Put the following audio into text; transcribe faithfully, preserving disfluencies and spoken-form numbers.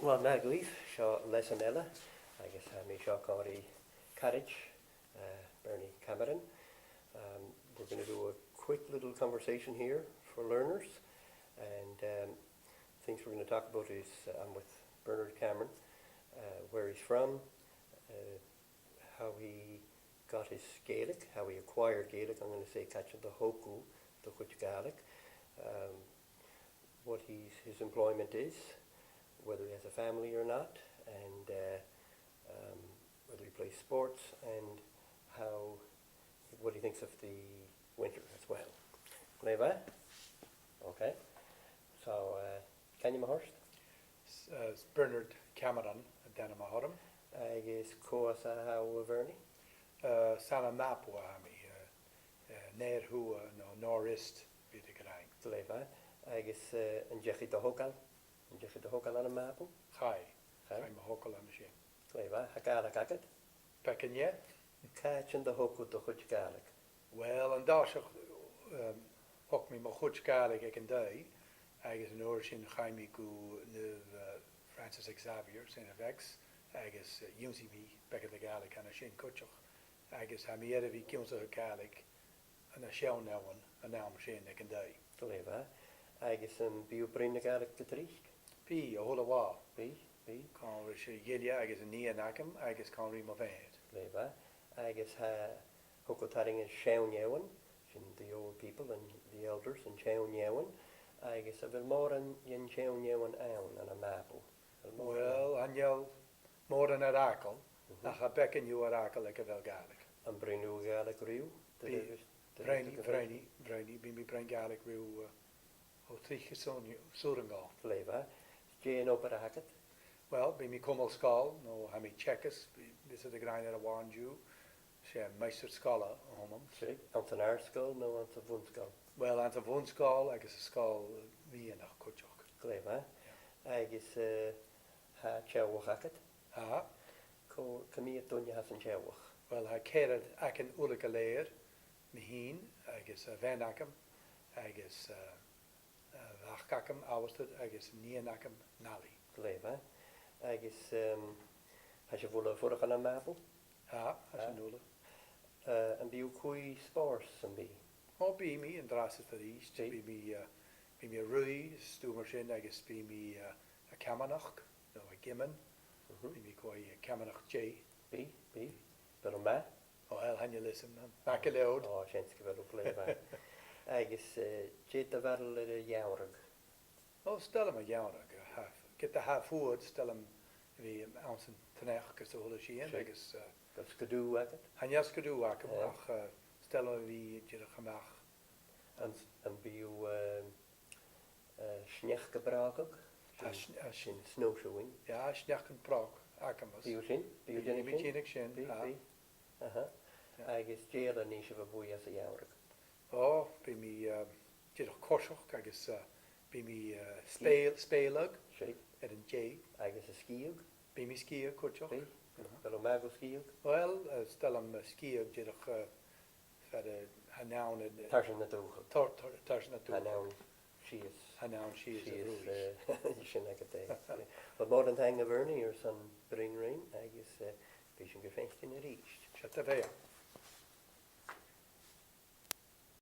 Well, math dhuibh, seo lesson eile, agus tha mi seo còmhla ri caraid, uh, Bernie Cameron. Um, we're gonna do a quick little conversation here for learners, and, um, things we're gonna talk about is, uh, I'm with Bernard Cameron, uh, where he's from, uh, how he got his Gaelic, how he acquired Gaelic, I'm gonna say, càit an do thog thu do chuid Gàidhlig, um, what he's, his employment is, whether he has a family or not, and, uh, um, whether he plays sports, and how, what he thinks of the winter as well. Glè mhath. Okay. So, uh, cò an t-ainm a th' ort? S-, uh, 's Bernard Cameron an t-ainm a th' orm. Agus cò às a tha thu, a Bhernie? Uh, 's ann à Màbu a tha mi, uh, uh, Near Thuath, no North East, bidh iad ag ràdh. Glè mhath. Agus, uh, an deach thu do thogail? An deach thu do thogail ann am Màbu? Chaidh. Chaidh? Chaidh mo thogail an sin. Glè mhath. Tha Gàidhlig agad? Beagan dheth. Càit an do thog thu do chuid Gàidhlig? Well, an toiseach, um, thog mi mo chuid Gàidhlig aig an taigh, agus an uair sin chaidh mi gu Naomh, uh, Francis Xavier, Saint F X, agus, uh, dh'ionnsaich mi beagan de Ghàidhlig an sin cuideachd, agus tha mi air a bhith ag ionnsachadh Gàidhlig ann an seann fheadhainn an àm sin aig an taigh. Glè mhath. Agus am bi thu a' bruidhinn na Gàidhlig gu tric? Bidh, a h-uile mhadainn. Bidh, bidh. Còmhla ris a' ghille agus an nighean agam agus còmhla ri mo mhàthair. Glè mhath. Agus tha, thog thu tarraing air seann fheadhainn, sin the old people and the elders, an seann fheadhainn, agus a bheil mòran den seann fheadhainn ann, ann am Màbu? A bheil mòran ann? Well, chan eil mòran air fhàgail, mhm, ach tha beagan dhiubh air fhàgail aig a bheil Gàidhlig. Am bruidhinn thu Gàidhlig riutha? Bidh, bruidhinn, bruidhinn, bruidhinn, bidh mi a' bruidhinn Gàidhlig riutha, uh, o tric san t-saoghal. Glè mhath. Dè an obair a th' agad? Well, bidh mi a' cumail sgoil, no tha mi teagasg, bidh, bidh iad ag ràdh air a' bhàrr an-diugh, 's e maighstir-sgoile a th' annam. Seadh, anns an àrd-sgoil no anns a' bhun-sgoil? Well, anns a' bhun-sgoil agus an sgoil mheadhanach cuideachd. Glè mhath. Yeah. Agus, eh, tha teaghlach agad? Tha. Cò, cia mheud duine a tha san teaghlach? Well, tha ceathrar againn uile gu lèir, mi fhìn agus a' bhean agam agus, eh, a' mhac agam, Alasdair, agus an nighean agam, Natalie. Glè mhath. Agus, em, tha sibh uile a' fuireach ann am Màbu? Tha, tha sinn uile. Eh, am bi thu a' cur spòrs sam bith? O, bidh mi an-dràsta 's a-rithist. Bidh. Bidh mi, eh, bidh mi a' ruith, 's dòcha mar sin, agus bidh mi, eh, a' camanachd, no a' gioman. Mhm. Bidh mi a' coimhead, eh, camanachd-dè. Bidh, bidh. A bheil thu math? O, uill, chan eil fhios agam, math gu leòr. O, seans gu bheil thu glè mhath. Agus, eh, dè do bharail air a' gheamhradh? O, 's toil leam a' gheamhradh. Tha, ged a tha e fuar, 's toil leam a bhith anns an t-sneachd agus a h-uile sìon, agus, eh, a bheil sgrùdh agad? Chan eil sgrùdh agam, ach, eh, 's toil leam a bhith dìreach a-mach. Am, am bi thu, eh, eh, sneachda-brògach? Tha sn-, tha sn-, sin snowshoeing. Yeah, sneachda-bròg agam. Bidh thu sin? Bidh thu a' dèanamh sin? Bidh, bidh. Aha. Yeah. Agus dè eile a nì sibh a bhuidheann anns a' gheamhradh? O, bidh mi, eh, dìreach a' coiseachd agus, eh, bidh mi, eh, spèil-, spèileadh air an deigh. Agus a' sgitheadh? Bidh mi a' sgitheadh cuideachd. Bidh? Aha. A bheil thu math gu sgitheadh? Uill, eh, 's toil leam, eh, sgitheadh dìreach, eh, far, eh, an ann, eh, tarsainn na dùthcha. Tar-, tar-, tarsainn na dùthcha. An ann sìos. An ann sìos a' bhrùich. Sìos, eh, sin agad e. Uill, mòran taing, a Bhernie, airson bruidhinn rinn, agus, eh, bidh sinn gu faicinn a-rithist. 'S e do bheatha.